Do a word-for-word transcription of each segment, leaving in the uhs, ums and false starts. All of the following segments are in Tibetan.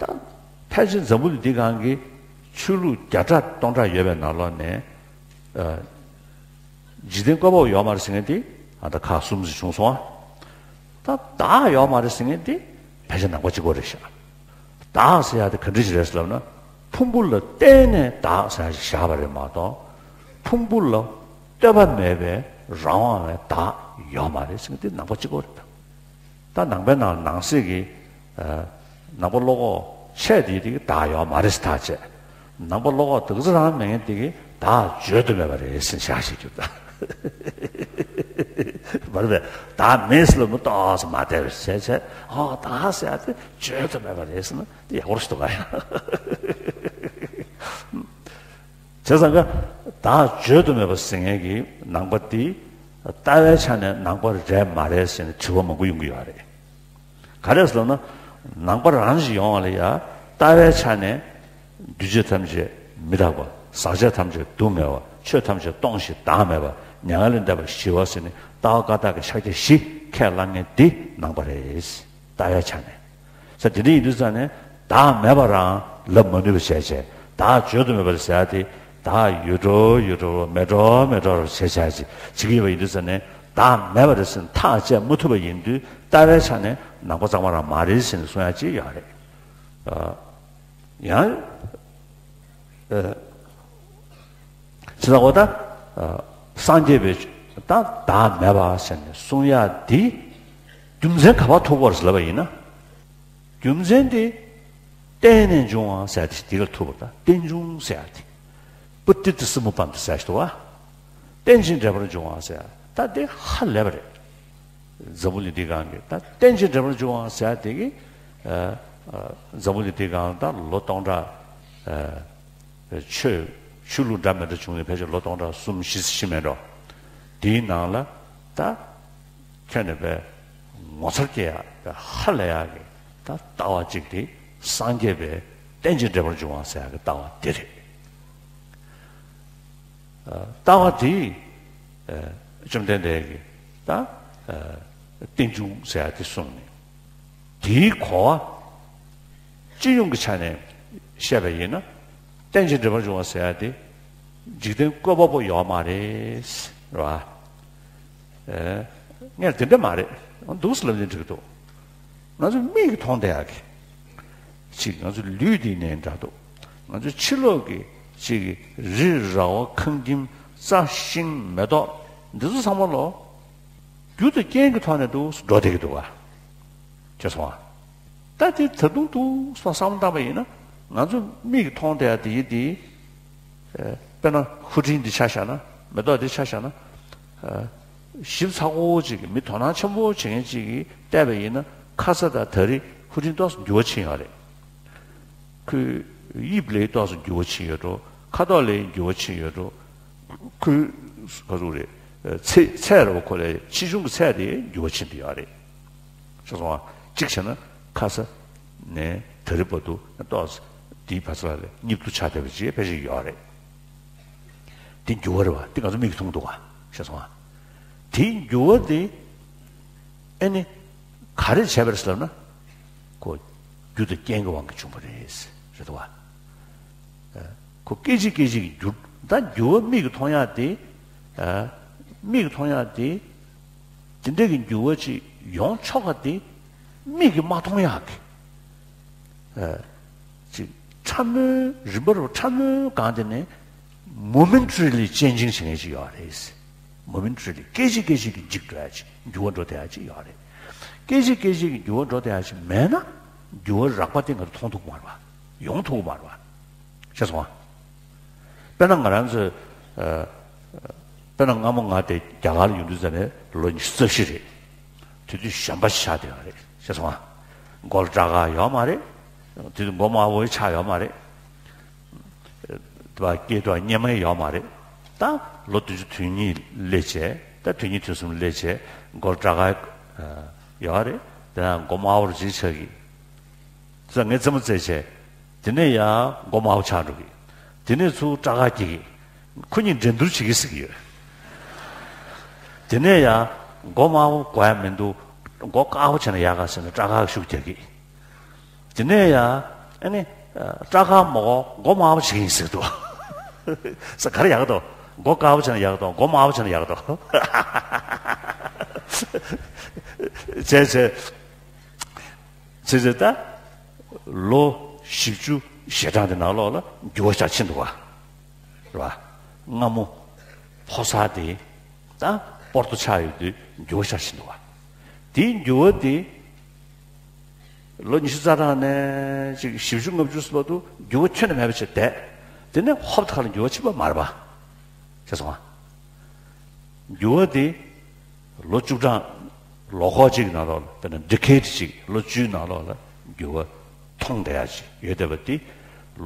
ད་ཕལ་ཆེར་འཛམ་བུ་གླིང་འདི་སྒང་གི་ཆོས་ལུགས་བརྒྱ་ཕྲག་སྟོང་ཕྲག་ཡོད་པའི་ནང་ལོགས་ནས། ཨ། འཇིག་རྟེན་བཀོད་པ་པོ་ཡོད་མ་རེད་ཟེར་མཁན་དེ་ཨ་ད་ཁག་གསུམ་ཞིག་བྱུང་སོང་ཨ། ད་བདག་ཡོད་མ་རེད་ཟེར་མཁན་དེ་ཕལ་ཆེར་ནང་པ་གཅིག་པོ་རེད་ཤག་བདག་ཟེར་ཡ་དེ་ག་འདྲ་ཞིག་རེད་ཟེར་ལབ་ན། ཕུང་པོ་ལ་བརྟེན་ནས་བདག་ཟེར་ཡ་ཞིག་བཞག་པ་རེད་མ་གཏོགས། ཕུང་པོ་ལ་ལྟོས་པ་མེད་པའི་རང་དབང་བའི་བདག་ཡོད་མ་རེད་ཟེར་མཁན་དེ་ནང་པ་གཅིག་པོ་རེད། ད་ནང་པའི་ནང་ནང་གསེས་ཀྱི་ཨ་ནང་པ་བློ་ཁོག་ཆེ་དེ་དེ་གི་བདག་ཡོད་མ་རེད་ཟེར་ཐག་བཅད། ནང་པ་བློ་ཁོག་དེ་ག་ཚོད་རང་མེད་མཁན་དེ་གི་བདག་བརྗོད་དུ་མེད་པ་རེད་ཟེར་བཞག་བཞག་རྒྱུ་ད། མ་རེད་པས། བདག་མེད་ཟེར་ལ་མི་ཏོག་ཙམ་མ་བདེ་བར་བྱས་བྱས། ཨོ་བདག་ཟེར་ཡ་དེ་བརྗོད་དུ་མེད་པ་རེད་ཟེར་ན་དེ་ཡག་པོ་ཞིག་འདུག་ག་ཡ། བྱས་ཙང་ཀ་བདག་བརྗོད་དུ་མེད་པ་ཟེར་མཁན་གྱི་ནང་པ་འདི་ལྟ་བའི་ཆ་ནས་ནང་པ་རེད་མ་རེད་ཟེར་ནས་དྲི་བ་མང་པོ་ཡོང་གི་ཡོད་རེད། ག་རེ་ཟེར་ན། ནང་པ་རང་ཞིག་ཡོང་བ་ལ་ཡ་ལྟ་བའི་ཆ་ནས་འདུས་བྱས་ཐམས་ཅད་མི་རྟག་པ། ཟག་བཅས་ཐམས་ཅད་སྡུག་བསྔལ་བ། ཆོས་ཐམས་ཅད་སྟོང་ཞིང་བདག་མེད་པ། མྱ་ངན་ལས་འདས་པ་ཞི་བ་ཟེར་ནས་ལྟ་བ་བཀའ་རྟགས་ཀྱི་ཕྱག་རྒྱ་བཞི་ཁས་བླངས་མཁན་འདི་ནང་པ་རེད། ལྟ་བའི་ཆ་ནས། ས་དེ་འདྲ་ཡིན་དུས་ཙང་ནས་བདག་མེད་པ་རང་ལབ་མ་ནུས་པ་བྱས་བྱས། བདག་བརྗོད་དུ་མེད་པ་ཟེར་ཡ་དེ་བདག་ཡོད་འགྲོ་ཡོད་འགྲོ་མེད་འགྲོ་མེད་འགྲོ་བྱས་བྱས་ཅིག་བྱེད་ཀྱི་ཡོད་པ་ཡིན་དུས་ཙང་ནས་བདག་མེད་པ་རེད་ཟེར་ནས་ཐག་བཅད་མ་ཐུབ་པ་ཡིན་དུས་ལྟ་བའི་ཆ་ནས་ནང་པ་གཙང་མ་རང་མ་རེད་ཟེར་ནས་གསུང་ཡ་ཅིག་ཡོད་རེད། ཨ། ཡང་། ཨ། ཅི་ལྟ་བ་ད། ཨ། སངས་རྒྱས་པའི་ད་བདག་མེད་པ་ཟེར་ནས་གསུང་ཡ་འདི་རྒྱུ་མཚན་ག་པར་ཐུག་པ་རེད་ལབ་པ་ཡིན་ན། རྒྱུ་མཚན་དེ་རྟེན་ནས་འབྱུང་བ་ཟེར་ཏེ་འདི་གར་ཐུག་པ་དང་རྟེན་འབྱུང་ཟེར་ཏེ། པུ་ཏི་ཏི་སི་མུ་པན་ཏི་ཟེར་ཞིག་འདུག་བ། རྟེན་ཅིང་འབྲེལ་པར་འབྱུང་བ་ཟེར་ད་དེ་ཧ་ལས་པ་རེད། འཛམ་བུ་གླིང་འདི་སྒང་གི་ད་རྟེན་ཅིང་འབྲེལ་པར་འབྱུང་བ་ཟེར་དེ་གི་ཨ་ཨ་འཛམ་བུ་གླིང་འདི་སྒང་ད་ལོ་སྟོང་ཕྲག་ཨ་ཆོས་ཆོས་ལུགས་འདྲ་མི་འདྲ་བྱུང་ནས་ཕལ་ཆེར་ལོ་སྟོང་ཕྲག་གསུམ་བཞི་ཕྱིན་མེད་འགྲོ། དེའི་ནང་ལ་ད། ཁྱོན་ནས་པའི་ངོ་མཚར་སྐྱེ་ཡག་པའི་ཧ་ལས་ཡག་གི་ད་ལྟ་བ་གཅིག་དེ་སངས་རྒྱས་པའི་རྟེན་ཅིང་འབྲེལ་པར་འབྱུང་བ་ཟེར་ཡག་གི་ལྟ་བ་དེ་རེད། ལྟ་བ་དེས་བཅོམ་ལྡན་འདས་ཀྱིས་ད་རྟེན་འབྱུང་ཟེར་ཡག་དེ་གསུངས་ནས། དེའི་གོ་བ་སྤྱི་ཡོངས་ཀྱི་ཆ་ནས་བཤད་པ་ཡིན་ན། རྟེན་ཅིང་འབྲེལ་པར་འབྱུང་བ་ཟེར་ཡ་དེ་འཇིག་རྟེན་བཀོད་པ་པོ་ཡོད་མ་རེད། རེད་བ། ཨེ། ངས་དེ་འདྲ་མ་རེད། འདུག་སེ་ལབ་ནས་འགྲིག་འདུག་ང་ཚོ་མིག་གིས་མཐོང་བསྡད་ཡག་གི་ཅིག་ང་ཚོ་ལུས་འདི་ནས་འདྲ་འདུག་ང་ཚོ་ཕྱི་ལོགས་ཀྱི་ཅིག་རི་ར་བ་ཁང་ཁྱིམ་རྩྭ་ཤིང་མེ་ཏོག་འདི་ཚོ་ཚང་མ་ལོ། རྒྱུ་དང་རྐྱེན་གྱི་ཐོག་ནས་འདུག་སེ་འགྲོ་བསྡད་ཀྱི་འདུག་བ། ཅེས་སོང་བ། ད་དེ་ད་དུང་འདུག་སེ་བསམ་བཏང་བ་ཡིན་ན། ང་ཚོ་མིག་གིས་མཐོང་བསྡད་ཡ་དེ་ཡིན་དེ། ཨ། དཔེར་ན་ཧུ་ཀྲིན་འདི་ཆ་བཞག་ན། མེ་ཏོག་འདི་ཆ་བཞག་ན། ཨ། ཞིབ་ཚགས་པོ་ཅིག་གི་མི་དོ་སྣང་ཆེན་པོ་བྱེད་མཁན་ཅིག་གིས་བལྟས་པ་ཡིན་ན། ཁ་ས་དང་ད་རེས་ཧུ་ཀྲིན་ཏོག་ཙམ་འགྱུར་བ་ཕྱིན་ཡོད་རེད། ཁོའི་དབྱིབས་ལ་ཏོག་ཙམ་འགྱུར་བ་ཕྱིན་ཡོད་འགྲོ། ཁ་དོག་ལ་འགྱུར་བ་ཕྱིན་ཡོད་འགྲོ། ཁོའི་ག་ཟུག་རེད། ཚད་ཚད་རེད་བ། ཁོ་ལ་ཆེ་ཆུང་གི་ཚད་དེ་འགྱུར་བ་ཕྱིན་བསྡད་ཡོད་རེད། ཤེས་སོང་ང་། གཅིག་བྱས་ན་ཁ་ས་ནས་ད་རེས་བར་དུ་ཏོག་ཙམ་དེའི་བར་ཚ་ལ་སྙིབ་ཏུ་ཆགས་བསྡད་པ་ཅིག་ཕལ་ཆེར་ཡོད་རེད། དེ་འགྱུར་བ་རེད་བ། དེ་ང་ཚོ་མིག་གིས་མཐོང་འདུག་ག་ཤེས་སོང་ང་། དེའི་འགྱུར་བ་དེ་ཨེ་ནི་ག་རེ་བྱས་པ་རེད་ཟེར་ལབ་ན། ཁོ་རྒྱུ་དང་རྐྱེན་གྱི་དབང་གིས་བྱུང་བ་རེད། རེད་འདུག་ག་ཁོ་སྐད་ཅིག་སྐད་ཅིག་གིས་འགྱུར། ད་འགྱུར་བ་མིག་གིས་མཐོང་ཡག་དེ། ཨ། མིག་གིས་མཐོང་ཡག་དེ། དེ་འདྲ་གི་འགྱུར་བ་ཅིག་ཡོང་ཆོག་ག་དེ་མིག་གིས་མ་མཐོང་ཡག་གི། ཨ། ཅིག་ཕྲ་མོའི་རིམ་པ་རུ་ཕྲ་མོའི་སྒང་དེ་ནས་momentarily changing བྱེད་མཁན་ཅིག་ཡོད་རེད། momentarily སྐད་ཅིག་སྐད་ཅིག་གིས་འཇིག་འགྲོ་ཡག་ཅིག་འགྱུར་བ་འགྲོ་བསྡད་ཡག་ཅིག་ཡོད་རེད། སྐད་ཅིག་སྐད་ཅིག་གིས་འགྱུར་བ་འགྲོ་བསྡད་ཡག་ཅིག་མེད་ན། འགྱུར་བ་རགས་པ་དེ་ང་ཚོ་མཐོང་ཐུབ་ཀྱི་མ་རེད་བ། ཡོང་ཐུབ་ཀྱི་མ་རེད་བ། ཤེས་སོང་ང་། དཔེར་ན་ང་རང་ཚོས། ཨ། དཔེར་ན་སྔ་མོ་ང་དེ་རྒྱ་གར་ལ་ཡོང་དུས་ཙམ་ནས་ལོ་ཉི་ཤུ་རྩ་བཞི་རེད། དེ་དུས་གཞོན་པ་ཆགས་བསྡད་ཡོད་རེད། ཤེས་སོང་ང་། མགོ་ལ་སྐྲ་དཀར་ཡོད་མ་རེད། དེ་དུས་མགོ་དམར་པོ་ཆགས་ཡོད་མ་རེད། དེ་བ་སྐེ་དུ་གཉེར་མ་ཡོད་མ་རེད། ད་ལོ་བདུན་ཅུ་དོན་གཉིས་སླེབས་བྱས། ད་དོན་གཉིས་དོན་གསུམ་སླེབས་བྱས། མགོ་ལ་སྐྲ་དཀར་ཡོད་རེད། དེ་ཡང་མགོ་དམར་པོ་ཅིག་ཆགས་ཀྱི། ས་ངས་རྩེད་མོ་རྩེས་བྱས། དེ་ནས་ཡང་མགོ་དམར་པོ་ཆགས་འགྲོ་གི། དེ་ནས་ཚུར་སྐྲ་དཀར་སྐྱེ་གི། ཁོ་གཉིས་འགྲན་བསྡུར་བྱེད་ཀྱི་ཟེར་གྱི་ཡོད། དེ་ནས་ཡང་མགོ་དམར་པོ་དགོས་ཡ་མི་འདུག་མགོ་དཀར་པོ་བྱས་ན་ཡག་ག་ཟེར་ནས་སྐྲ་དཀར་ཤུགས་རྒྱག་གི། དེ་ནས་ཡང་ ཨ་ནི་སྐྲ་དཀར་མོ་མགོ་དམར་པོ་བྱེད་ཀྱི་ཡིན་ཟེར་འདུག་ས། ག་རེ་ཡག་འདུག་མགོ་དཀར་པོ་བྱས་ན་ཡག་འདུག་མགོ་དམར་པོ་བྱས་ན་ཡག་འདུག་བྱས་བྱས་བྱས་བྱས་ད། ལོ་བཞི་བཅུ་ཞེ་གྲངས་དེ་ནང་ལོགས་ལ་འགྱུར་བ་ཞིག་ཕྱིན་འདུག་བ། རེད་བ། སྔ་མོ་ཕོ་གསར་དེ་ད་སྤོར་ཏོ་ཆགས་ཡོད་དུས་འགྱུར་བ་ཞིག་ཕྱིན་འདུག་བ། དེའི་འགྱུར་བ་དེ་ལོ་ཉི་ཤུ་རྩ་གྲངས་ནས་ཅིག་བཞི་བཅུ་ལྔ་བཅུ་ཙམ་བར་དུ་འགྱུར་བ་ཁྱོན་ནས་མེད་པ་ཞིག་བསྡད། དེ་ནས་ཧོབ་ཏེ་ཁ་ལ་འགྱུར་བ་ཕྱིན་པ་མ་རེད་པ། ཤེས་སོང་ང་། འགྱུར་བ་དེ་ལོ་བཅུ་གྲངས་ལོ་འཁོར་གཅིག་གི་ནང་ལོགས་ལ། དཔེར་ན་ཌེ་ཀེ་ཌི་གཅིག་ལོ་བཅུའི་ནང་ལོགས་ལ་འགྱུར་བ་མཐོང་བསྡད་ཡ་ཅིག་ཡོད་བསྡད་པ་དེ།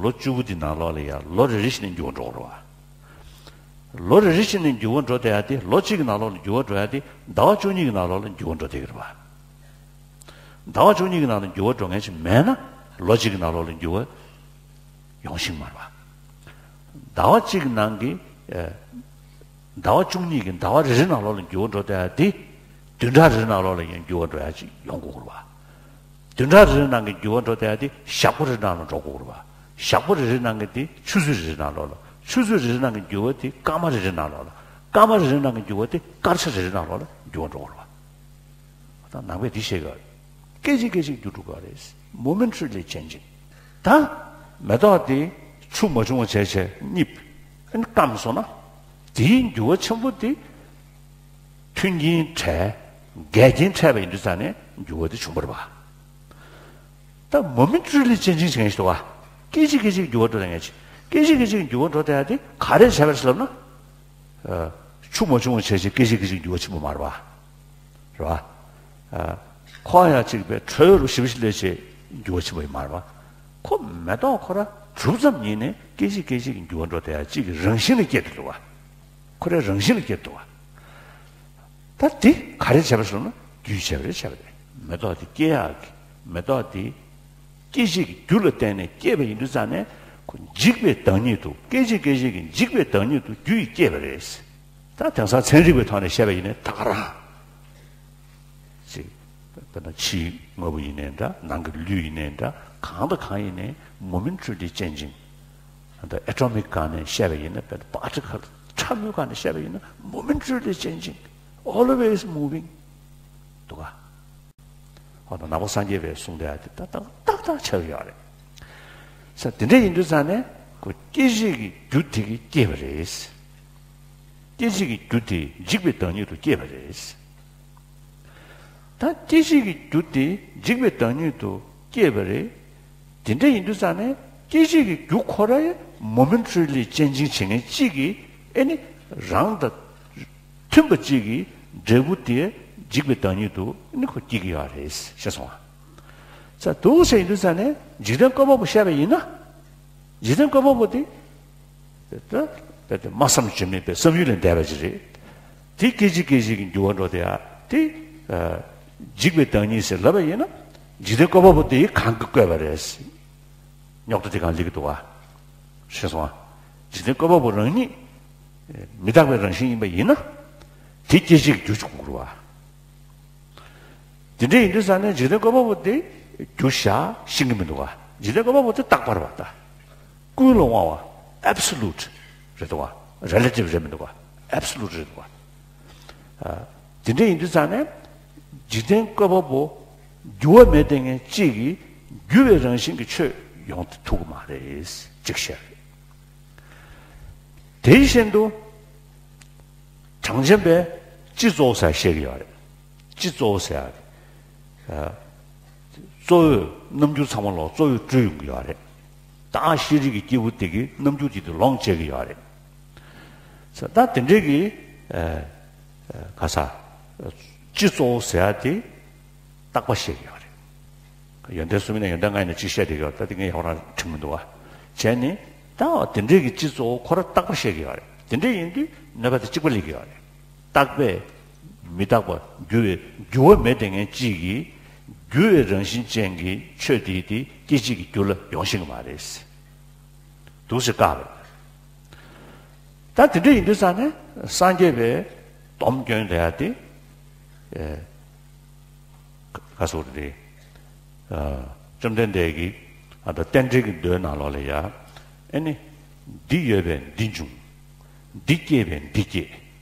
ལོ་བཅུ་པོ་དེ་ནང་ལོགས་ལ་ཡ་ལོ་རེ་རེ་བཞིན་ནས་འགྱུར་བ་འགྲོ་གི་རེད་བ། ལོ་རེ་རེ་བཞིན་ནས་འགྱུར་བ་འགྲོ་བསྡད་ཡ་དེ། ལོ་གཅིག་གི་ནང་ལོགས་ལ་འགྱུར་བ་འགྲོ་ཡ་དེ་ཟླ་བ་བཅུ་གཉིས་ཀྱི་ནང་ལོགས་ལ་འགྱུར་བ་འགྲོ་བསྡད་ཀྱི་རེད་བ། ཟླ་བ་བཅུ་གཉིས་ཀྱི་ནང་ལ་འགྱུར་བ་འགྲོ་མཁན་ཞིག་མེད་ན། ལོ་གཅིག་གི་ནང་ལོགས་ལ་འགྱུར་བ་ཡོང་ཤེས་མ་རེད་པ། ཟླ་བ་གཅིག་གི་ནང་གི་ཨ། ཟླ་བ་བཅུ་གཉིས་ཀྱི་ཟླ་བ་རེ་རེ་ནང་ལོགས་ལ་འགྱུར་བ་འགྲོ་བསྡད་ཡ་དེ། བདུན་ཕྲག་རེ་རེ་ནང་ལོགས་ལ་ཡང་འགྱུར་བ་འགྲོ་ཡ་ཅིག་ཡོང་དགོས་ཀྱི་རེད་པ། བདུན་ཕྲག་རེ་རེ་ནང་གི་འགྱུར་བ་འགྲོ་བསྡད་ཡ་དེ་ཞག་པོ་རེ་རེ་ནང་ལ་འགྲོ་དགོས་ཀྱི་རེད་པ། ཞག་པོ་རེ་རེ་ནང་གི་དེ་ཆུ་ཚོད་རེ་རེ་ནང་ལོགས་ལ། ཆུ་ཚོད་རེ་རེ་ནང་གི་འགྱུར་བ་དེ་སྐར་མ་རེ་རེ་ནང་ལོགས་ལ། སྐར་མ་རེ་རེ་ནང་གི་འགྱུར་བ་དེ་སྐར་ཆ་རེ་རེ་ནང་ལོགས་ལ་འགྱུར་བ་འགྲོ་དགོས་རེད་པ། ད་ནང་པས་འདི་བཤད་ཀྱི་ཡོད་རེད། སྐད་ཅིག་སྐད་ཅིག་འགྱུར་འགྲོ་གི་རེད། Momentarily changing. ད་མེ་ཏོག་དེ་ཆུ་མ་བྱུང་བ་བྱས་བྱས་རྙིད། ཨ་ནི་སྐམ་སོང་ན། དེའི་འགྱུར་བ་ཆེན་པོ་དེ་མཐུན་རྐྱེན་བྲལ། འགལ་རྐྱེན་འཕྲད་པ་ཡིན་དུས་ཙང་ནས་འགྱུར་བ་དེ་བྱུང་བ་རེད་པ། ད་མོ་མེན་ཊ་རི་ལི་ཅེན་ཇིང་ཟེར་མཁན་ཞིག་འདུག་ག་སྐད་ཅིག་སྐད་ཅིག་འགྱུར་བ་འགྲོ་ཡ་མཁན་ཞིག་སྐད་ཅིག་སྐད་ཅིག་འགྱུར་བ་འགྲོ་བསྡད་ཡ་དེ་ག་རེ་བྱས་པ་རེད་ཟེར་ལབ་ན། ཨ། ཆུ་མ་བྱུང་བ་བྱས་བྱས་སྐད་ཅིག་སྐད་ཅིག་འགྱུར་བ་ཕྱིན་པ་མ་རེད་པ། རེད་པ། ཨ། ཁོ་ཡང་གཅིག་པའི་དྲོད་རུ་ཞིབ་ཞིབ་ལས་བྱས་འགྱུར་བ་ཕྱིན་པ་ཡིན་མ་རེད་པ། ཁོ་མེ་ཏོག་ཁོ་རང་གྲུབ་ཙམ་ཉིད་ནས་སྐད་ཅིག་སྐད་ཅིག་འགྱུར་བ་འགྲོ་བསྡད་ཡ་གཅིག་གི་རང་བཞིན་ལ་སྐྱེས་བསྡད་འདུག་ག་ཁོ་རའི་རང་བཞིན་ལ་སྐྱེས་བསྡད་འདུག་ག་ད་དེ་ག་རེ་བྱས་པ་ཟེར་ན་རྒྱུས་བྱས་པ་རེད། བྱས་པ་རེད། མེ་ཏོག་དེ་སྐྱེ་ཡག་གི་མེ་ཏོག་དེ་སྐད་ཅིག་གི་རྒྱུ་ལ་བརྟེན་ནས་སྐྱེས་པ་ཡིན་དུས་ཙང་ནས་ཁོ་འཇིག་པའི་བདག་ཉིད་དུ། སྐད་ཅིག་སྐད་ཅིག་གི་འཇིག་པའི་བདག་ཉིད་དུ་རྒྱུ་ཡིས་སྐྱེས་པ་རེད། ད་དེང་སང་ཚན་རིག་པའི་ཐོག་ནས་བཤད་པ་ཡིན་ནའི་ད་ག་རང་ཅིག་དཔེར་ན་ཕྱིའི་དངོས་པོ་ཡིན་ནའི་འདྲ། ནང་གི་ལུས་ཡིན་ནའི་འདྲ། གང་དང་གང་ཡིན་ནའི་མོ་མེན་ཊ་རི་ལི་ཅེན་ཇིང་། ད་ཨེ་ཊོ་མིག་སྒང་ནས་བཤད་པ་ཡིན་ན། དཔེར་ན་པར་ཊི་ཀལ་ཕྲ་མོའི་སྒང་ནས་བཤད་པ་ཡིན་ན་མོ་མེན་ཊ་རི་ལི་ཅེན་ཇིང་། ཨོལ་ཝེ་ཡིས་མུ་ཝིང་། འདུག་ག་ཧོ། ད་ནང་པ་སངས་རྒྱས་པའི་གསུང་དེ་ཡང་དེ་ཏག་ཏག་ཏག་ཏག་ཆགས་ཀྱི་ཡོད་རེད། ས། དེ་འདྲ་ཡིན་དུས་ཙང་ནས་ཁོ་སྐད་ཅིག་གི་རྒྱུ་དེ་གིས་སྐྱེས་པ་རེད། སྐད་ཅིག་གི་རྒྱུ་དེ་འཇིག་པའི་བདག་ཉིད་དུ་སྐྱེས་པ་རེད། ད་སྐད་ཅིག་གི་རྒྱུ་དེ་འཇིག་པའི་བདག་ཉིད་དུ་སྐྱེས་པ་རེད། དེ་འདྲ་ཡིན་དུས་ཙང་ནས་སྐད་ཅིག་གི་རྒྱུ་ཁོ་ར་མོ་མེན་ཊ་རི་ལི་ཅེན་ཇིང་བྱེད་མཁན་གཅིག་གིས་ཨེ་ནི་རང་དང་མཐུན་པ་གཅིག་གི་འབྲས་བུ་དེ་འཇིག་པའི་བདག་ཉིད་དུ་ཨེ་ནི་ཁོ་སྐྱེ་གི་ཡོད་རེད། ཤེས་སོང་ང་། ས། འདུག་སེ་ཡིན་དུས་ཙང་ནས་འཇིག་རྟེན་བཀོད་པ་པོ་བཤད་པ་ཡིན་ན། འཇིག་རྟེན་བཀོད་པ་པོ་དེ། དེ་དེ་དེ་སྨྲ་བསམ་བརྗོད་མེད་པའི་བསམ་ཡུལ་ལས་འདས་པ་ཅིག་རེད། དེ་སྐད་ཅིག་སྐད་ཅིག་གི་འགྱུར་བ་འགྲོ་དེ་ཡ་དེ། ཨ། འཇིག་པའི་བདག་ཉིད་ཟེར་ལབ་པ་ཡིན་ན། འཇིག་རྟེན་བཀོད་པ་པོ་དེ་གང་གིས་བཀོད་པ་རེད། རྙོག་དྲ་དེ་གང་སླེབས་ཀྱི་འདུག་ག་ཤེས་སོང་ང་། འཇིག་རྟེན་བཀོད་པ་པོ་རང་ཉིད་མི་རྟག་པའི་རང་བཞིན་ཡིན་པ་ཡིན་ན། དེ་སྐད་ཅིག་གི་རྒྱུ་བྱུང་དགོས་རེད་པ། དེ་འདྲ་ཡིན་དུས་ཙང་ནས་འཇིག་རྟེན་བཀོད་པ་པོ་དེ་རྒྱུ་བཞག་ཤེས་ཀྱི་མི་འདུག་ག་འཇིག་རྟེན་བཀོད་པ་པོ་དེ་རྟག་པ་རེད་པ། ད་ཀུན་ལ་དབང་བ་ཨེབ་སོ་ལུ་ཊི་རེད་འདུག་ག་རེ་ལེ་ཊིབ་རེད་མི་འདུག་ག་ཨེབ་སོ་ལུ་ཊི་རེད་འདུག་ག་ཨ། དེ་འདྲ་ཡིན་དུས་ཙང་ནས་འཇིག་རྟེན་བཀོད་པ་པོ་འགྱུར་བ་མེད་བསྡད་མཁན་གཅིག་གིས་འགྱུར་བའི་རང་བཞིན་གྱི་ཆོས་ཡོང་ཐུབ་ཀྱི་མ་རེད། གཅིག་བཤད། དེ་བཞིན་དུ་གྲངས་ཅན་པས་སྤྱི་གཙོ་བོ་ཟེར་བཤད་ཀྱི་ཡོད་རེད། སྤྱི་གཙོ་བོ་ཟེར་ཡ་རེད། ཨ། གཙོ་བོས་རྣམ་འགྱུར་ཚང་མ་ལོག་གཙོ་བོས་སྤྲུལ་ཡོང་གི་ཡོད་རེད། ད་ཤེས་རིག་གི་སྐྱེས་བུ་དེ་གིས་རྣམ་འགྱུར་དེ་དུ་ལོངས་སྤྱད་ཀྱི་ཡོད་རེད། ས། ད་དེ་འདྲའི་གི། ཨ། ཨ། ག་ས། སྤྱི་གཙོ་བོ་ཟེར་ཡ་དེ་རྟག་པ་བཤད་ཀྱི་ཡོད་རེད། ཡོན་ཏན་གསུམ་ཡིན་ན་ཡོན་ཏན་ལྔ་ཡིན་ན་གཅིག་བཤད་བསྡད་ཀྱི་ཡོད། ད་དེ་ངས་ཡག་པོ་རང་དྲན་གྱི་མི་འདུག་ག་བྱས་ནས་ད་དེ་འདྲའི་གི་སྤྱི་གཙོ་བོ་ཁོ་རང་རྟག་པ་བཤད་ཀྱི་ཡོད་རེད། དེ་འདྲ་ཡིན་དུས་གནོད་པ་དེ་གཅིག་པ་སླེབས་ཀྱི་ཡོད་རེད། རྟག་པས་མི་རྟག་པ་འགྱུར་བའི་འགྱུར་བ་མེད་བསྡད་མཁན་གཅིག་གིས་འགྱུར་བའི་རང་བཞིན་ཅན་གྱི་ཆོས་དེ་དེ་སྐད་ཅིག་གི་རྒྱུ་ལ་ཡོང་ཤེས་ཀྱི་མ་རེད། འདུག་སེ་བཀག་རེད། ད་དེ་འདྲ་ཡིན་དུས་ཙང་ནས་སངས་རྒྱས་པའི་སྡོམ་སྐྱོན་དེ་ཡ་དེ། ཨེ། ག་སོགས་རེད། ཨ། བཅོམ་ལྡན་འདས་ཀྱིས་ ཨ་ད་རྟེན་འབྲེལ་གྱི་མདོའི་ནང་ལོགས་ལ་ཡ། ཨེ་ནི། འདི་ཡོད་པས་འདི་འབྱུང་། འདི་སྐྱེས་པས་འདི་སྐྱེ།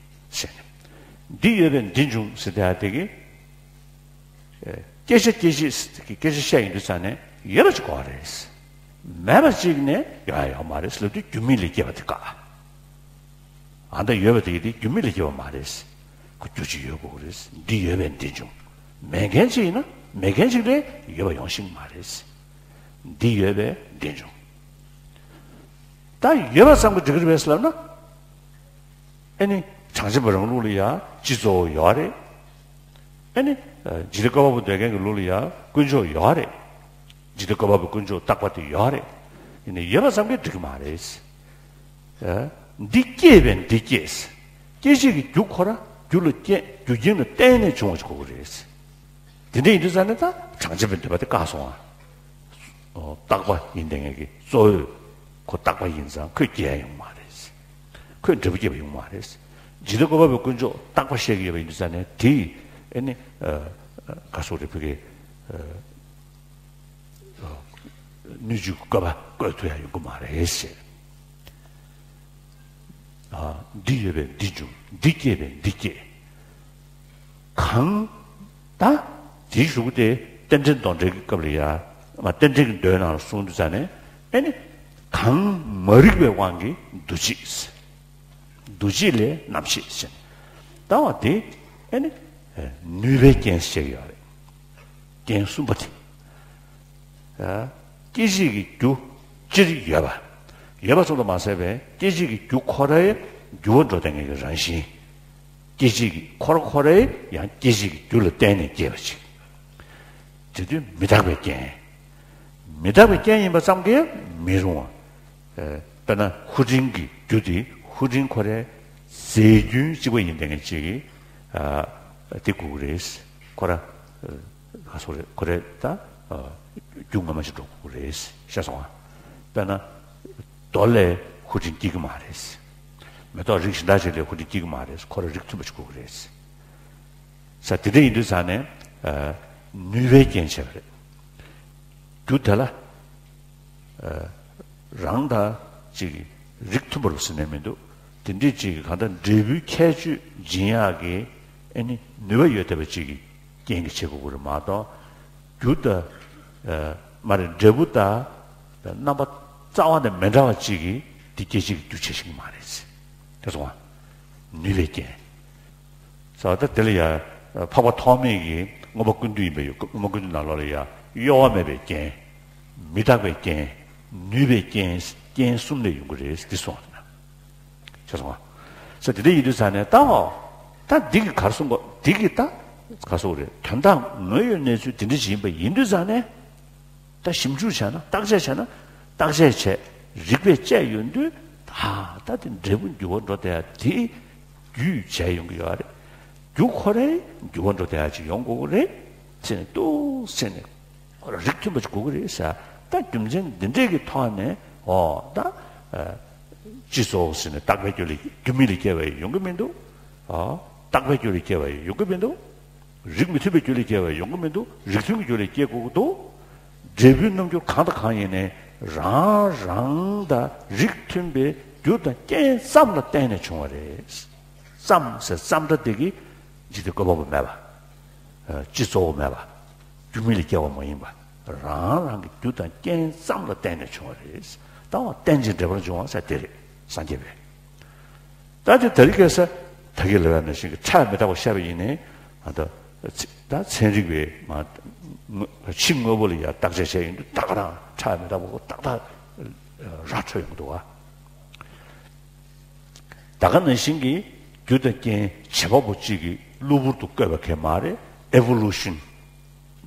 ཟེར་ནས། འདི་ཡོད་པས་འདི་འབྱུང་ཟེར་དེ་ཡ་དེ་གི། ཨེ། སྐྱེ་ཤ་སྐྱེ་ཤི་ཟེར་གི་སྐད་ཆ་བཤད་ཡོང་དུས་ཙ་ནས་ཡོད་པ་ཅིག་དགོས་རེད། མེད་པ་ཅིག་ནས་ཡོང་ཡ་ཡོད་མ་རེད་ལབ་དུས་རྒྱུ་མེད་ལས་སྐྱེས་པ་དེ་བཀག་ཨ་ད་ཡོད་པ་དེ་དེ་རྒྱུ་མེད་ལས་སྐྱེས་པ་མ་རེད། ཁོ་རྒྱུ་ཅིག་ཡོད་དགོས་ཀྱི་རེད། འདི་ཡོད་པས་འདི་འབྱུང་། མེད་མཁན་ཅིག་ཡིན་ན་མེད་མཁན་ཅིག་ལས་ཡོད་པ་ཡོང་ཤེས་ཀྱི་མ་རེད། འདི་ཡོད་པས་འདི་འབྱུང་། ད་ཡོད་པ་ཙམ་གྱིས་འགྲིག་གི་རེད་པས་ལབ་ན། ཨེ་ནི། གྲངས་ཅན་པ་རང་ལུགས་ལ་ཡ་སྤྱི་གཙོ་བོ་ཡོད་རེད། ཨེ་ནི། འཇིག་རྟེན་བཀོད་པ་པོ་འདོད་མཁན་གྱི་ལུགས་ལ་ཡ་དཀོན་མཆོག་ཡོད་རེད། འཇིག་རྟེན་བཀོད་པ་པོའི་དཀོན་མཆོག་རྟག་པ་དེ་ཡོད་རེད། ཡིན་ནའི་ཡོད་པ་ཙམ་གྱིས་འགྲིག་གི་མ་རེད། ཨ། འདི་སྐྱེས་པས་འདི་སྐྱེས། སྐྱེད་བྱེད་ཀྱི་རྒྱུ་ཁོ་ར་རྒྱུ་ལ་སྐྱེ་རྒྱུ་རྐྱེན་ལ་བརྟེན་ནས་བྱུང་བ་ཞིག་དགོས་ཀྱི་རེད། དེ་འདྲ་ཡིན་དུས་ཙང་ནས་ད་གྲངས་ཅན་པའི་འདོད་པ་དེ་བཀག་སོང་ཨ། ཨོ། རྟག་པ་ཡིན་བསྡད་མཁན་གྱི་གཙོ་བོས་ཁོ་རྟག་པ་ཡིན་ཙང་ཁོས་སྐྱེ་ཡ་ཡོང་མ་རེད། ཁོས་འབྲས་བུ་སྐྱེས་པ་ཡོང་མ་རེད། འཇིག་རྟེན་བཀོད་པ་པོའི་དཀོན་མཆོག་རྟག་པ་བཤད་ཀྱི་ཡོད་པ་ཡིན་དུས་ཙང་ནས་དེ་ཨེ་ནི། ཨ། ག་སོགས་རེད་བུ་གའི། ཨ། སྣོད་བཅུད་བཀོད་པ་བཀོད་ཐུབ་ཡ་ཡོང་གི་མ་རེད་ཟེར། ཨ། འདི་ཡོད་པས་འདི་འབྱུང་། འདི་སྐྱེས་པས་འདི་སྐྱེ། གང་། ད། དེའི་གཞུག་གུ་དེ་རྟེན་འབྲེལ་དོན་འབྲེལ་གྱི་སྐབས་ལ་ཡ། མ་རྟེན་འབྲེལ་གྱི་མདོའི་ནང་ལ་གསུངས་དུས་ཙ་ནས་ཨེ་ནི། གང་མ་རིག་པའི་དབང་གིས་འདུ་བྱེད། འདུ་བྱེད་ལས་རྣམ་ཤེས་ཟེར། ལྟ་བ་དེ་ཨེ་ནི། ནུས་པའི་རྐྱེན་ཟེར་ཡོད་རེད། རྐྱེན་གསུམ་པ་དེ། ཨ། སྐྱེད་བྱེད་ཀྱི་རྒྱུ་སྤྱིར་ཡོད་པ། ཡོད་པ་ཙམ་དུ་མ་ཟད་པའི་སྐྱེད་བྱེད་ཀྱི་རྒྱུ་ཁོ་རའི་འགྱུར་བ་འགྲོ་ལྡང་གི་རང་བཞིན། སྐྱེད་བྱེད་ཀྱི་ཁོ་ར་ཁོ་རའི་ཡང་སྐྱེད་བྱེད་ཀྱི་རྒྱུ་ལ་བརྟེན་ནས་སྐྱེས་པ་ཅིག་དེ་དུས་མི་རྟག་པའི་རྐྱེན། མི་རྟག་པའི་རྐྱེན་ཡིན་པ་ཙམ་གྱིས་མི་རུང་བ། ཨ། དཔེར་ན་ཧུ་ཀྲིན་གྱི་རྒྱུ་དེ་ཧུ་ཀྲིན་ཁོ་རའི་རྫས་རྒྱུན་གཅིག་པ་ཡིན་བསྡད་མཁན་ཅིག་གིས། ཨ། དེ་དགོས་ཀྱི་རེད། ཁོ་ར། ཨ། ག་སོགས་རེད། ཁོ་རེ་ད། ཨ། རྒྱུ་སྔ་མ་ཞིག་འགྲོ་དགོས་ཀྱི་རེད། ཤེས་སོང་ཨ། དཔེར་ན། རྡོ་ལས་ཧུ་ཀྲིན་སྐྱེ་གི་མ་རེད། མེ་ཏོག་རིགས་གཞན་དག་ཅིག་ལས་ཧུ་ཀྲིན་སྐྱེ་གི་མ་རེད། ཁོ་ར་རིགས་མཐུན་པ་ཞིག་དགོས་ཀྱི་རེད། ས་དེ་འདྲ་ཡིན་དུས་ཙང་ནས། ཨ། ནུས་པའི་རྐྱེན་བྱས་པ་རེད། རྒྱུ་དེ་ལ། ཨ། རང་དང་ཅིག་རིགས་མཐུན་པ་རུ་ཟེར་ནས་མི་འདུག་དེ་འདྲའི་ཅིག་གང་ལྟར་འབྲས་བུའི་ཁྱད་ཆོས་སྦྱིན་ཡག་གི་ཨེ་ནི་ནུས་པ་ཡོད་བསྡད་པ་ཅིག་གི་རྐྱེན་གྱིས་བྱེད་དགོས་ཀྱི་རེད་མ་གཏོགས། རྒྱུ་དང་། ཨ། མ་རེད། འབྲས་བུ་དང་རྣམ་པ་རྩ་བ་ནས་མི་འདྲ་བ་ཅིག་གིས་དེ་སྐྱེད་བྱེད་ཀྱི་རྒྱུ་བྱེད་ཤེས་ཀྱི་མ་རེད། དེ་སོང་བ། ནུས་པའི་རྐྱེན། ས་ད་དེ་ལ་ཡ། འཕགས་པ་ཐོགས་མེད་ཀྱིས་མངོན་པ་ཀུན་བཏུས་ཡིན་པས་ཡོད། མངོན་པ་ཀུན་བཏུས་ནང་ལོགས་ལ་ཡ། གཡོ་བ་མེད་པའི་རྐྱེན། མི་རྟག་པའི་རྐྱེན། ནུས་པའི་རྐྱེན། རྐྱེན་གསུམ་ལས་ཡོང་གི་རེད་འདི་གསུངས་པ་ན། ཤེས་སོང་ང་། ས་དེ་འདྲ་ཡིན་དུས་ཙང་ནས་ད། ད་འདི་གི་ག་རེ་གསུང་དགོས། འདི་གི་ད། ག་རེ་ཟེར་དགོས་རེད། དོན་དག་དངོས་ཡོད་གནས་ཚུལ་འདི་འདྲ་ཞིག་ཡིན་པ་ཡིན་དུས་ཙང་ནས། ད་ཞིབ་འཇུག་བྱས་ན། བརྟག་དཔྱད་བྱས་ན། བརྟག་དཔྱད་བྱས། རིགས་པས་དཔྱད་ཡོང་དུས། ད་ད་དེ་འབྲས་བུ་འགྱུར་བ་འགྲོ་བསྡད་ཡ་དེ་རྒྱུས་བྱས་ཡོང་གི་ཡོད་རེད། རྒྱུ་ཁོ་རའི་འགྱུར་བ་འགྲོ་བསྡད་ཡ་ཅིག་ཡོང་དགོས་ཀྱི་རེད་ཟེར་ནས། འདུག་ཟེར་ནས། ཁོ་ར་རིགས་མཐུན་པ་ཅིག་དགོས་ཀྱི་རེད་ཟེར། ད་རྒྱུ་མཚན་འདི་འདྲས་ཀྱི་ཐོག་ནས། འོ་ད། ཨ། སྤྱི་གཙོ་བོ་ཟེར་ནས་རྟག་པའི་རྒྱུ་ལས། རྒྱུ་མེད་ལས་སྐྱེ་བ་ཡོང་གི་མི་འདུག་ཨ། རྟག་པའི་རྒྱུ་ལས་སྐྱེ་བ་ཡོང་གི་མི་འདུག་རིགས་མི་མཐུན་པའི་རྒྱུ་ལས་སྐྱེ་བ་ཡོང་གི་མི་འདུག་རིགས་མཐུན་གྱི་རྒྱུ་ལས་སྐྱེ་དགོས་ཀྱི་འདུག་འབྲས་བུའི་རྣམ་འགྱུར་གང་དང་གང་ཡིན་ནའི་རང་རང་དང་རིགས་མཐུན་པའི་རྒྱུ་དང་རྐྱེན་ཙམ་ལ་བརྟེན་ནས་བྱུང་བ་རེད། ཙམ་ཟེར་ཙམ་སྒྲ་དེ་གིས་འཇིག་རྟེན་བཀོད་པ་པོ་མེད་པ། ཨ། སྤྱི་གཙོ་བོ་མེད་པ། རྒྱུ་མེད་ལས་སྐྱེ་བ་མ་ཡིན་པ། རང་རང་གི་རྒྱུ་དང་རྐྱེན་ཙམ་ལ་བརྟེན་ནས་བྱུང་བ་རེད། ལྟ་བ་རྟེན་ཅིང་འབྲེལ་པར་འབྱུང་བ་ཟེར་དེ་རེད། སངས་རྒྱས་པས། ད་དེ་ད་རེས་ཁ་སང་ད་གིན་ལབ་པ་ནང་བཞིན་གྱི་ཕྲ་བའི་མི་རྟག་པ་བཤད་པ་ཡིན་ནའི། ཨ། ད་ཚན། ད་ཚན་རིག་པས་མ། ཕྱི་དངོས་པོ་ལ་ཡ་བརྟག་དཔྱད་བྱས་ཡོང་དུས་ད་ག་རང་ཕྲ་བའི་མི་རྟག་པ་ཁོ་ཏག་ཏག་ར་འཕྲོད་ཡོང་གི་འདུག་བ། ད་ག་ནང་བཞིན་གྱི་རྒྱུ་དང་རྐྱེན་བྱེད་པ་པོ་གཅིག་གིས་གློ་བུར་དུ་བཀོད་པ་གང་ཡང་མ་རེད། ཨེ་བོ་ལུ་ཤན།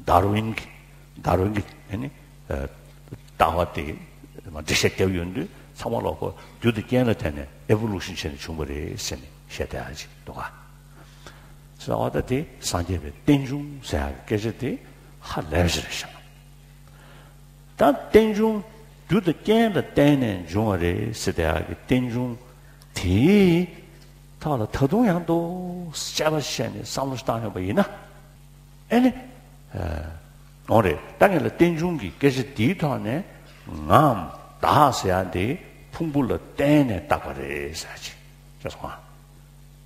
ཌར་ཝིན་གྱི། ཌར་ཝིན་གྱི་ཨ་ནི། ཨ། ལྟ་བ་དེ་མ་འགྲེལ་བཤད་བརྒྱབ་ཡོང་དུས་ཚང་མ་ལོག་གོ། རྒྱུ་དང་རྐྱེན་ལ་བརྟེན་ནས་ཨེ་བོ་ལུ་ཤན་བྱས་ནས་བྱུང་བ་རེད་ཟེར་ནས་བཤད་བསྡད་ཡ་ཅིག་འདུག་ག། ཟེར་བ་ད་དེ་སངས་རྒྱས་པའི་རྟེན་འབྱུང་ཟེར་ཡ་གི་སྐད་ཆ་དེ་ཧ་ལས་པ་ཞིག་རེད་ཤག་ད་རྟེན་འབྱུང་། རྒྱུ་དང་རྐྱེན་ལ་བརྟེན་ནས་འབྱུང་བ་རེད་ཟེར་བསྡད་ཡག་གི་རྟེན་འབྱུང་དེའི་ཐོག་ལ་ད་དུང་ཡང་འདུག་དཔྱད་པ་བྱས་ནས་བསམ་བློ་ཞིག་བཏང་ཡོང་པ་ཡིན་ན། ཨེ་ནི། ཨ། འོང་རེད། ད་ངས་ལ་རྟེན་འབྱུང་གི་སྐད་ཆ་འདིའི་ཐོག་ནས་ ངའམ་བདག་ཟེར་ཡ་འདི་ཕུང་པོ་ལ་བརྟེན་ནས་བཏགས་པ་རེད་ཟེར་ཅིག་ཤེས་སོང་ང་།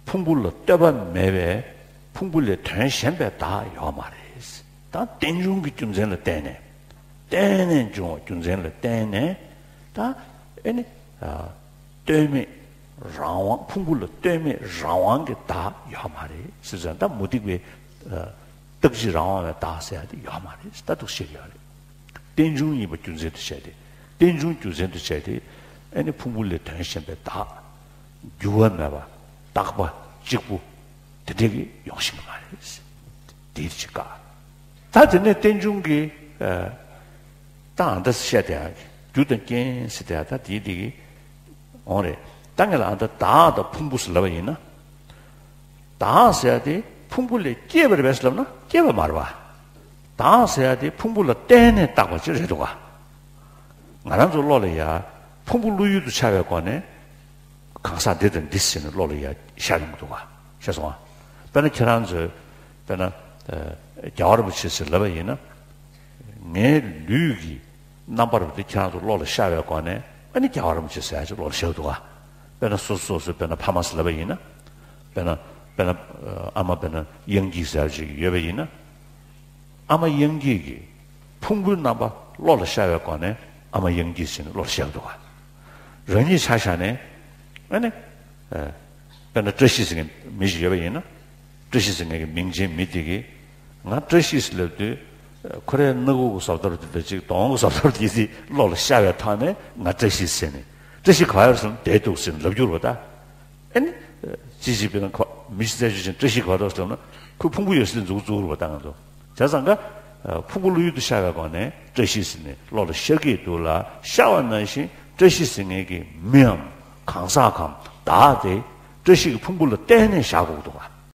ཕུང་པོ་ལ་ལྟོས་པ་མེད་པའི་ཕུང་པོ་ལས་དོན་གཞན་པའི་བདག་ཡོད་མ་རེད། ད་རྟེན་འབྱུང་གི་རྒྱུ་མཚན་ལ་བརྟེན་ནས། བརྟེན་ནས་འབྱུང་བ་རྒྱུ་མཚན་ལ་བརྟེན་ནས། ད་ཨེ་ནི། ལྟོས་མེད་རང་དབང་ཕུང་པོ་ལ་ལྟོས་མེད་རང་དབང་གི་བདག་ཡོད་མ་རེད་ཟེར་ཙང་ད་མུ་སྟེགས་པའི་རྟག་གཅིག་རང་དབང་བའི་བདག་ཟེར་ཡ་དེ་ཡོད་མ་རེད་ད་འདུག་བཤད་ཀྱི་ཡོད་རེད། རྟེན་འབྱུང་ཡིན་པ་རྒྱུ་མཚན་དུ་བྱས་ཏེ། རྟེན་འབྱུང་རྒྱུ་མཚན་དུ་བྱས་ཏེ། ཨེ་ནི་ཕུང་པོ་ལས་དོན་གཞན་པའི་བདག་འགྱུར་བ་མེད་པ། རྟག་པ་གཅིག་པུ། དེ་འདྲས་ཀྱི་ཡོང་ཤེས་ཀྱི་མ་རེད། དེ་ཅིག་བཀག་ད་དེ་ནས་རྟེན་འབྱུང་གི། ད་ཨ་འདྲ་བཤད་དེ་རྒྱུ་དང་རྐྱེན་ཟེར་དེ་ད་དེའི་དེ་གི་འོང་རེད། ད་ངས་ལ་ཨ་འདྲ་བདག་དང་ཕུང་པོ་ཟེར་ལབ་པ་ཡིན་ན། བདག་ཟེར་ཡ་དེ་ཕུང་པོ་ལས་སྐྱེས་པ་རེད་པས་ལབ་ན་སྐྱེས་པ་མ་རེད་པ། བདག་ཟེར་ཡ་དེ་ཕུང་པོ་ལ་བརྟེན་ནས་བཏགས་པ་ཅིག་རེད་འདུག་ག་ང་རང་ཚོ་བློ་ལ་ཡ་ཕུང་པོ་བློ་ཡུལ་དུ་འཆར་བའི་སྒོ་ནས། གང་ཟག་འདི་དང་འདི་ཟེར་ནས་བློ་ལ་ཡ་ཤར་ཡོང་གི་འདུག་ག་ཤེས་སོང་ང་། དཔེར་ན་ཁྱེད་རང་ཚོས་དཔེར་ན། རྒྱལ་བ་རིན་པོ་ཆེ་ཟེར་ལབ་པ་ཡིན་ན། ངའི་ལུས་ཀྱི་རྣམ་པར་དེ་ཁྱེད་རང་ཚོ་བློ་ལ་ཤར་བའི་སྒོ་ནས་ཨ་ནི་རྒྱལ་བ་རིན་པོ་ཆེ་ཟེར་ཡ་ཅིག་བློ་ལ་ཤར་གི་འདུག་ག་དཔེར་ན་སོ་སོ་སོ་སོའི་དཔེར་ན་ཕ་མ་ཟེར་ལབ་པ་ཡིན་ན། དཔེར་ན་དཔེར་ན་ཨ་མ་དཔེར་ན་དབྱངས་སྐྱིད་ཟེར་ཡ་ཅིག་ཡོད་པ་ཡིན་ན། ཨ་མ་དབྱངས་སྐྱིད་ཀྱི་ཕུང་པོའི་རྣམ་པ་བློ་ལ་ཤར་བའི་སྒོ་ནས་ཨ་མ་དབྱངས་སྐྱིད་ཟེར་ནས་བློ་ལ་ཤར་གི་འདུག་ག་རང་ཉིད་ཆ་བཞག་ནས་ཨ་ནི། དཔེར་ན་བཀྲ་ཤིས་ཟེར་མཁན་མི་ཞིག་ཡོད་པ་ཡིན་ན། བཀྲ་ཤིས་ཟེར་མཁན་གྱི་མིང་ཅན་མི་དེ་གིས། ང་བཀྲ་ཤིས་ཟེར་ལབ་དུས། ཁོ་རའི་སྣ་ཁུག་གི་བཟོ་ལྟ་དེ་དང་གཅིག་གདོང་གི་བཟོ་ལྟ་དེ་དེ་བློ་ལ་ཤར་བའི་ཐོག་ནས་ང་བཀྲ་ཤིས་ཟེར་ནས། བཀྲ་ཤིས་ག་པར་ཡོད་ཟེར་ན་བསྡད་འདུག་ཟེར་ནས་ལབ་རྒྱུ་རེད་པ་ད། ཨེ་ནི། ཅི་ཞིག་དཔེར་ན་ཁོ་མི་ཤི་ཚད་ཤོས་ཅན་བཀྲ་ཤིས་ག་རོ་ཟེར་ན་ཁོའི་ཕུང་པོ་ཡོད་སྲིད་འཛུགས་བཙུགས་རུ་བ་བཏང་འདུག་བྱས་ཙང་ཀ་ཕུང་པོ་བློ་ཡུལ་དུ་ཤར་བའི་སྒོ་ནས་བཀྲ་ཤིས་ཟེར་ནས་བློ་ལ་ཤར་གྱི་འདུག་ལ་ཤར་བ་ནང་བཞིན་བཀྲ་ཤིས་ཟེར་མཁན་གྱི་མིའམ་གང་ཟག་གམ་བདག་དེ་བཀྲ་ཤིས་ཀྱི་ཕུང་པོ་ལ་བརྟེན་ནས་བཞག་དགོས་འདུག་ག